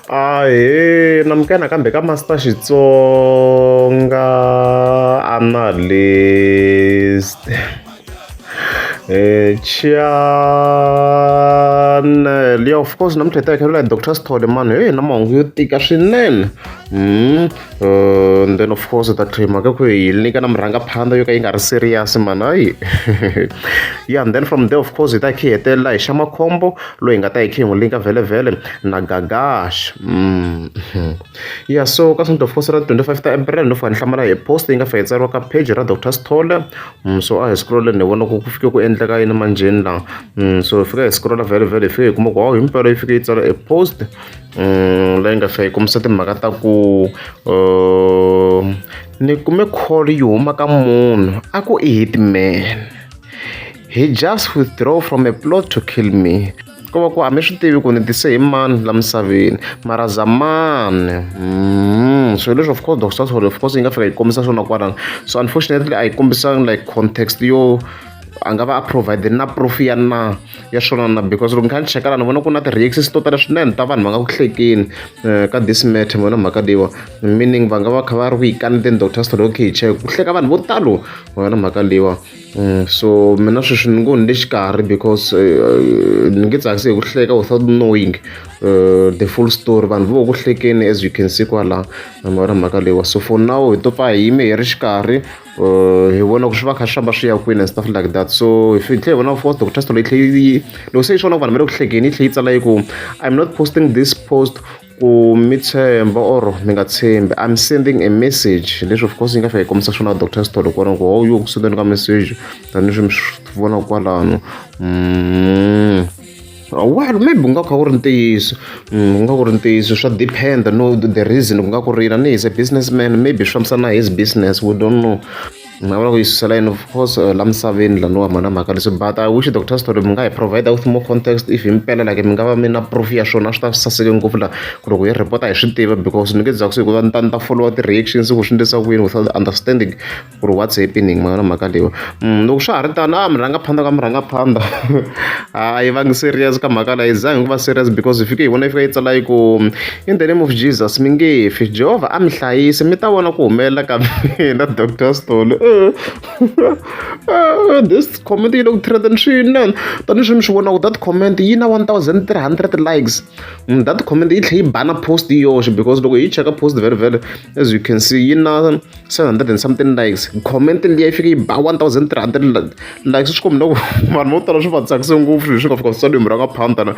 Ahee namukela nakambe ka Master Xitsonga Analyst channel ya of course namuntlha hi ta hi kha hi Doctor Sithole mani heyi na mahungu yo tika swinene and then of course hi ta tlhela mhaka ku hi nyika na murhangaphandha yo ka yi nga ri serious mani hayi ya and then from there of course hi ta hi kha hi hetelela hi xa makhombo loyi hi nga ta hi kha hi n'wi linka vhele na Gagash ya so ka Sunday of course ra 25 ta April no fika ni hlamala hi post yi nga fika yi tsariwa ka page ra Doctor Sithole so a hi scroll-eni hi vona ku ku fike ku endleka yini manjheni laha so hi fika hi scroll vhele vhele hi fike hi kuma ku hawu himpela yi fike yi tsala e post leyi nga fika yi kombisa timhaka ta ku ni kume call yi huma ka munhu a ku i hitman he just withdraw from a plot to kill me ko va ku a mi swi tivi ku ni tise hi mani la misaveni mara zamani so leswi of course Doctor Sithole of course yi nga fika yi kombisa swona kwalano so unfortunately a yi kombisanga like context yo a nga va a provide na proof ya na ya swona na because loko ni kha ni cheka la ni vona ku na ti-reactions to tala swinene ta vanhu va nga ku hlekeni ka this matter ma vona mhaka leyiwa meaning va nga va kha va ri ku yi kaneteni Doctor Sithole okay hi check ku hleka vanhu vo talo ma vona mhaka leyiwa so mina sweswi ni ngo ni le xikarhi because ni nge tsakisi hi ku hleka without knowing the full story vanhu vo ku hlekeni as you can see kwala ma vona mhaka leyiwa so for now hi to pfa hi yime hi ri xikarhi hi vona ku swi va kha swi famba swi ya kwini and stuff like that so hi tlhela hi vona of course Doctor Sithole yi tlhela yi loko se yi swi vona ku vanhu va le ku hlekeni yi tlhela yi tsala yi ku I'm not posting this post ku mi tshemba or mi nga tshembi I'm sending a message leswi of course yi nga fika yi kombisa swona Doctor Sithole kwalano ku ho yo ku sendeni ka message tanihileswi mi swi vona kwalano well maybe ku nga kha ku ri ntiyiso ku nga ku ri ntiyiso swa depend no the reason ku nga ku ri yini ni he's a businessman maybe swi fambisana na his business we don't know ni nga vula ku yi susela yini of course la misaveni laniwa mhana mhaka leswi but I wish Doctor Sithole mi nga hi provide with more context if himpela like mi nga va mi na proof ya swona swi ta saseke ngopfu la ku loko hi report hi swi tiva because ni nge za ku ni ta ni ta follow ti-reactions ku swi endlisa ku yini without understanding ku ri what's happening ma yona mhaka leyiwa loko swa ha ri tano a murhangaphandha ka murhangaphandha a yi vangi serious ka mhaka leyi zangi ku va serious because hi fike hi vona yi fika yi tsala yi ku in the name of Jesus mi nge fi Jehovha a mi hlayisi mi ta vona ku humelela ka mina Doctor Sithole this comment yi le ku trendeni swinene tanihileswi mi swi vonaka that comment yi na 1300 likes that comment yi tlhela yi bana post yi yoxe because loko hi cheka post very very as you can see yi na 700 and something likes comment liya yi fike yi ba 1300 likes swi komba ku vanhu vo tala swi va tsakise ngopfu swilo swi nga fika swi tsaliwe murhangaphandha na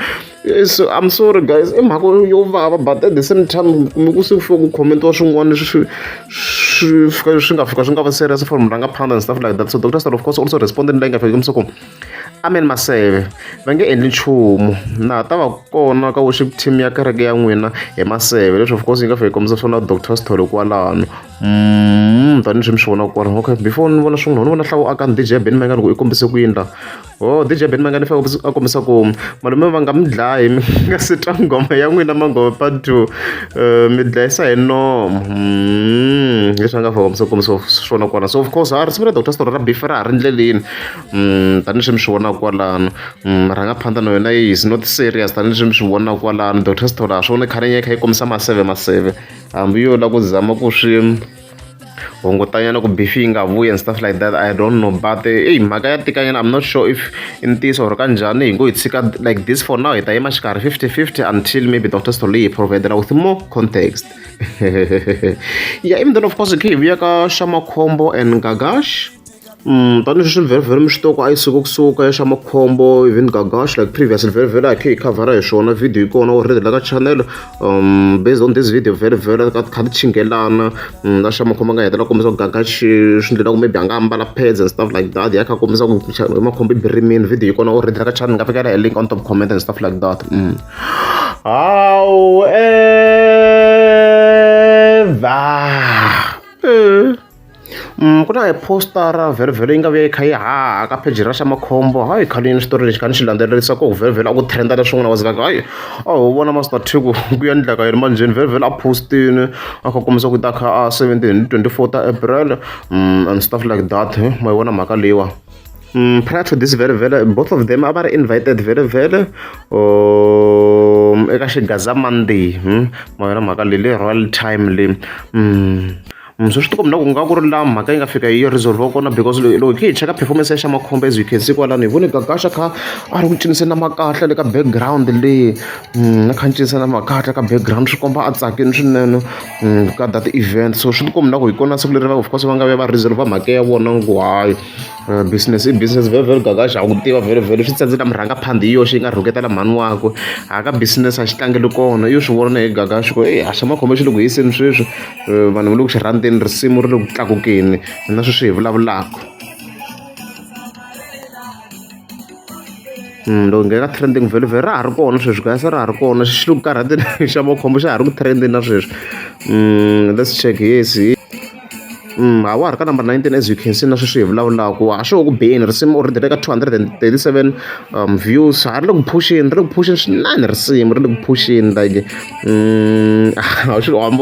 so I'm sorry guys i mhaka yo vava but at the same time kume ku se ku fika ku commentiwa swin'wana leswi swi swi fika swi nga fika swi nga va serious for murhangaphandha and stuff like that so Doctor Sithole of course also responded leyi nga fika kombisa ku amen maseve va nge endli nchumu na ha ta va kona ka worship team ya kereke ya n'wina hi maseve leswi of course yi nga fika yi kombisa swona Doctor Sithole kwalano tanihileswi mi swi vonaka kwalano okay before ni vona swin'wana ni vona hlawu akani D_J Benny Mayengani ku i kombise ku yini la oh D_J Benny Mayengani i fanele a kombisa ku malume va nga mi dlayi mi nga se twa nghoma ya n'wina manghoma part 2 mi dlayisa hi nomu leswi a nga fika kombisa kombisa swona kwala so of course ha risimu ra Doctor Sithole ra beef ra ha ri ndleleni tanihileswi mi swi vonaka kwalano murhangaphandha na yona is not serious tanihileswi mi swi vonaka kwalano Doctor Sithole ha swona khale yi kha yi kombisa maseve maseve hambi yo lava ku zama ku swi hungutanyana ku beef yi nga vuyi and stuff like that I don't know but eyi mhaka ya tikanyana I'm not sure if i ntiyiso or ka njhani hi ngo hi tshika like this for now hi ta yima xikarhi 50-50 until maybe Doctor Sithole yi provide with more context yeah even then of course hi kha hi vuya ka Xamakhombo and Gagash tanihileswi vhele mi swi tiva ku a yi suka kusuka ya xa makhombo even Gagash like previously vhele vhele a hi kha hi khavhara hi swona video yi kona already la ka channel based on this video vhele vhele ka kha ti chinghelana na xa makhombo a nga hetelela kombisa ku Gagash swi ndlela ku maybe a nga ambala pads and stuff like that ya kha kombisa ku makhombo i birimini video yi kona already la ka channel ni nga fikela hi link on top comment and stuff like that however Ku na postara vhele vhele yi nga vuya yi kha yi haha ka pheji ra xa makhombo hayi khale xitori lexi kha ni xi landzelerisa ku vhele vhele a ku trend na swin'wana was like hayi a ho vona Master T ku ku ya endleka yini manjheni vhele vhele a post-ini a kha kombisa ku ta kha a 17 24 ta April and stuff like that ma yi vona mhaka leyiwa prior to this vhele vhele both of them a va ri invited vhele vhele. Eka Xigaza Monday ma yona mhaka leyi le Royal Time le. So swi tikomba na ku nga ku ri laha mhaka yi nga fika yi resolve kona because loko hi kha hi cheka performance ya Xamaccombo as you can see kwalano hi vone Gagash a kha a ri ku ciniseni na makatla le ka background le a kha a cinisa na makatla ka background swi komba a tsakile swinene ka that event. So swi tikomba na ku hi kona siku leri of course va nga vuya va resolve mhaka ya vona hinkwayo. Business i business vhele vhele Gagash ha ku tiva vhele vhele swi tsandze na murhangaphandhi hi yoxe yi nga rhuketela mhani wakwe a ka business a xi tlangeli kona yo swi vona na hi Gagash ku eyi a xa makhombo xi le ku hiseni sweswi vanhu va le ku xi rhandzeni risimu ri le ku tlakukeni na sweswi hi vulavulaka. Loko hi nghena ka trending vhele vhele ra ha ri kona sweswi guys ra ha ri kona xi le ku karhateni xa makhombo xa ha ri ku trendeni na sweswi let's check yes. A wa ha ri ka number 19 as you can see na sweswi hi vulavulaka a swi ho ku beni risimu already ri ka 237 views ha ri le ku phuxeni ri le ku phuxeni swinene risimu ri le ku phuxeni like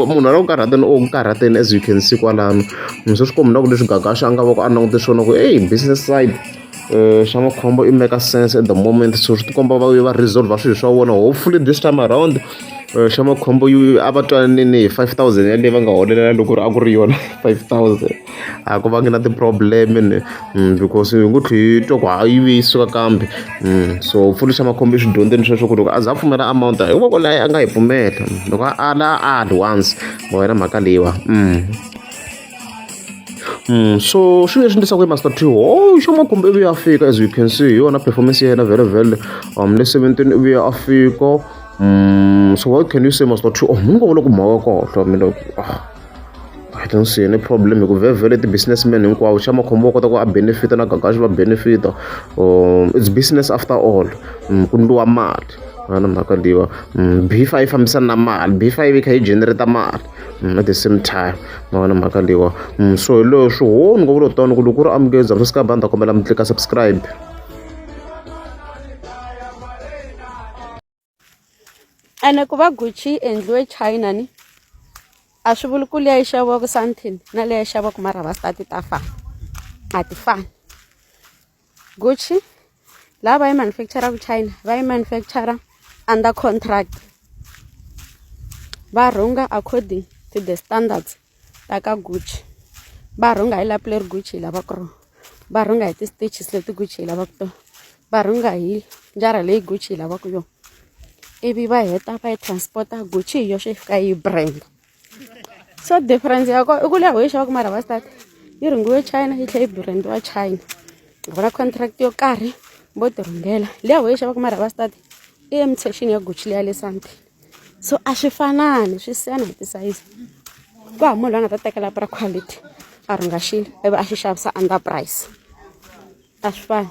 munhu a le ku karhateni o ku karhateni as you can see kwalano se swi komba na ku leswi Gagash a nga va ku a langute swona ku eyi business side xa makhombo i make sense at the moment so swi tikomba va va resolve swilo swa vona hopefully this time around xa makhombo yi a va twananini hi 5000 yaleyi va nga holela loko ri a ku ri yona 5000 a ku vangi na ti-problem ni because hi ngo tlhe hi twa ku hayi yi vuye yi suka kambe so hopefully xa makhombo i swi dyondzeni sweswo ku loko a za a pfumela amount hi voko leyi a nga yi pfumela loko a ala a ali once ma yona mhaka leyiwa. So swi leswi endlisa ku yini Master T ho xa makhombo i vuye a fika as you can see hi yona performance ya yena vhele vhele le 17 i vuye a fika so what can you say Master T oh ni ngo vula ku mhaka kahle mina ah I don't see any problem hi ku vhele vhele ti-businessman hinkwawo xa makhombo wa kota ku a benefit na Gagash va benefit it's business after all ku ndliwa mali na mhaka leyiwa beef a yi fambisana na mali beef a yi vi kha yi generate mali at the same time ma vona mhaka leyiwa so hi leswo ho ni ngo vula tano ku loko ku ri amukeza subscribe a ni ta kombela mi tlika subscribe. Ene ku va Gucci yi endliwe China ni a swi vuli ku liya yi xaviwaka Sandton na leyi xaviwaka Marabastad ta fana a ti fani. Gucci laha va yi manufacture-aka China va yi manufacture under contract va rhunga according to the standards ta ka Gucci va rhunga hi lapi leri Gucci yi lavaka rona va rhunga hi ti-stitches leti Gucci yi lavaka tona va rhunga hi njara leyi Gucci yi lavaka yona ivi va heta va yi transport-a Gucci hi yoxe yi fika yi brand so difference ya kona i ku leyi ho yi xavaka Marabastad yi rhungiwe China yi tlhela yi brandiwa China ku na contract yo karhi vo ti rhungela liya ho yi xavaka Marabastad i imitation ya Gucci leya le Sandton so a swi fanani swi siyana hi tisayizi ku hava munhu loyi a nga ta teka lapi ra quality a rhunga xilo ivi a xi xavisa under price a swi fani.